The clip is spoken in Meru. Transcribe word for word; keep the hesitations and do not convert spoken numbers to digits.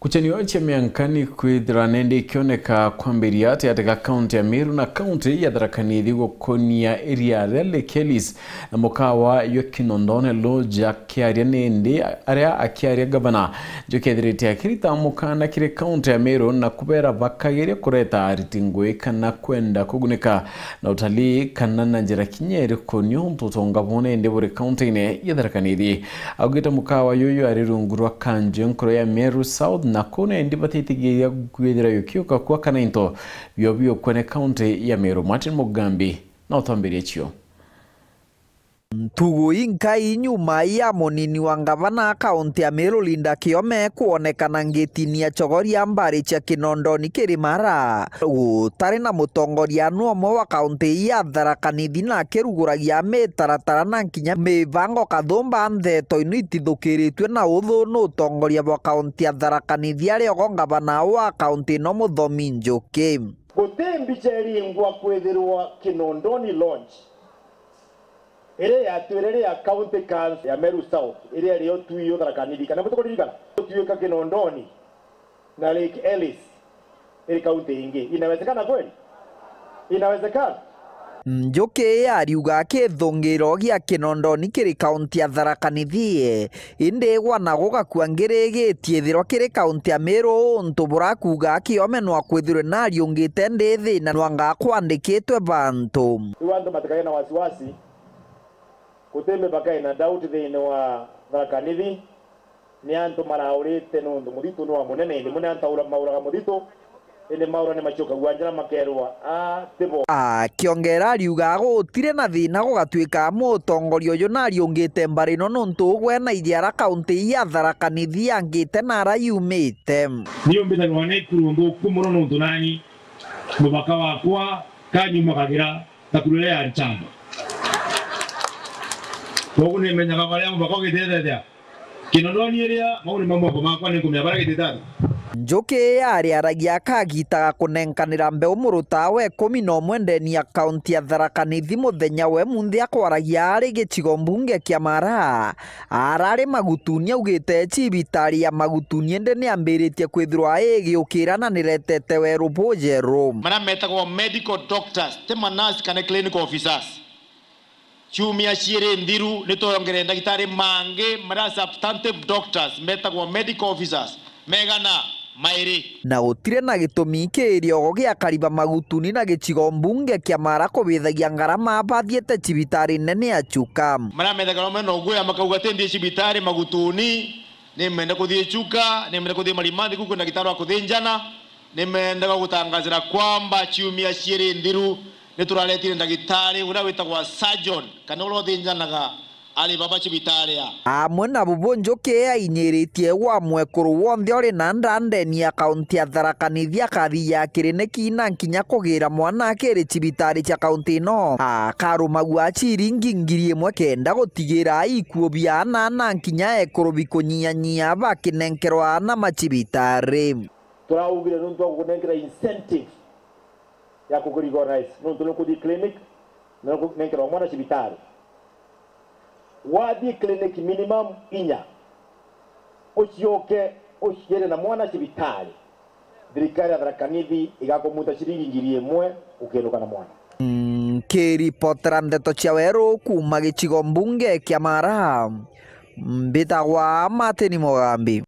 Kuchanio cia mianka ni kwithira nende ikioneka kwambiria gatagatĩ ga kaunti ya Meru na kaunti ya Tharaka Nithi gukonia iria ria Lake Ellis na mukawa jwa Kinondoni Lodge. Akiaria nende aria akiaria gavana, Njuki ethirite akirita mukana kiri kaunti ya Meru na kubera bakageria kureta ariti ngui kana kwenda kugunika na utalii kana na njira kinya iriku niuntu utonga bwone indi buri kaunti-ini ya Tharaka Nithi. Augite mukawa yuyu ari rungu rwa kanju nkuru ya Meru South, na kuu nendi batitigiria kwithira yukiuka kwa kana into bio biukwe ni kaunti ya Meru. Martin Mugambi na utambirie cio. Ntugu inkai nyuma ya munini wa ngavana kaunti ya Meru Linda Kiome kwonekana ngitini ya chogoria mbari cia Kinondoni kiri Mara. Gutari na mutongoria nu umwe wa kaunti ya Tharaka Nithi na akiruguragia mitaratara na nkinya mibango kathumba ntheto ino itithukiritue na uthu ni utongoria bwa kaunti ya Tharaka Nithi ari ogo ngavana wa kaunti ino Muthomi Njuki. Guti mbicha iringwa kwithirwa Kinondoni Lodge iria yatwire ri ya County Council ya Meru South, iria rio tuio Tharaka Nithi, kana butukuririkana? Tutuika Kinondoni na Lake Ellis iri kaunti ingi. Inawezekana kweli? Inawezekana? Njuki ariuga kithungiro gia Kinondoni kiri kaunti ya Tharaka Nithi, indi igwa na gugakua ngiri igitie ithirwa kiri kaunti ya Meru, untu burakuuga Kiome no akwithirwe na ariungite ndithi na nwanga kwandikitwe bantu. Riu antu matikae na wasiwasi, guti mipaka ina doubt thiini wa Tharaka Nithi. Ni antu maraurite nuntu muthitu ni wa munene, indi mune antu aura-, mauraga muthitu, indi maura ni macokagua njara makerwa, "A, ti bo." Akiongera ariuga gutire na thina gugatwika mutongoria uyu nariungite mbari ino nuntu ugwe na iria ara kaunti ya Tharaka Nithi yangite na ara yumite. Ni umbitagirwa ni ikuru nthuku mono nuntu nani mubaka wakwa kanyuma kagira ta kurire ya nchamba. Koguo nimenyaga baria mubaka ugitete atia. Kinondoni iria, mau ni mamwe makwa, ni nkumenya baria gitite atia. Njuki ariaragia akagita ga kunenkanira mbeu muruta wa ikumi na umwe ndeni ya kaunti ya Tharaka Nithi muthenya we munthi akwaragia ari gicigo mbunge kia Mara. Arari Magutuni augite cibitari ya Magutuni indi niambiritie kwithirwa igiukira na niretete weru bujeru. Maria metagwa medical doctors, ti manurse kana clinical officers. Ciumia ciiri nthiru ni twongere ndagitari mangi maria substantive doctors metagwa medical officers megana mairi. Na gutire na gitumi kiiri ogo gia Kariba Magutuni na gicigo mbunge kia Mara kubithagia ngarama bathiite cibitari nene ya Chuka. Maria methagirwa mena uguya makauga, "Ti nthii cibitari Magutuni, ni menda kuthii Chuka, ni menda kuthii Marimanthi, kuku ndagitari wa kuthinjana." Ni mendaga gutangazira kwamba ciumia ciiri nthiru ni turaretire ndagitari uria witagwa surgeon, kana uria uthinjanaga ari baba cibitari a. Amwe na bubu Njuki ainyiritie gwa mwekuru wonthe uri na nda ndeni ya kaunti ya Tharaka Nithi akathiaga kiriniki na nkinya kugira mwana akiri cibitari cia kaunti ino. Akarumagua ciringi ngiri imwe kenda gutigira ikuo bia ana na nkinya ekuru bikunyia-nyia bakinenkerwa ana macibitari. Turaugire nuntu wa gukunenkera incentive ya kukurecognize nuntu nukuthii clinic na nukunenkerwa mwana cibitari. Wathii clinic minimum inya, ucioke uciere na mwana cibitari, thirikari ya Tharaka Nithi igakumuta ciringi ngiri imwe ukinuka na mwana. Nkiripotera ndeto cia weru kuuma gicigo mbunge kia Mara, mbitagwa Martin Mugambi.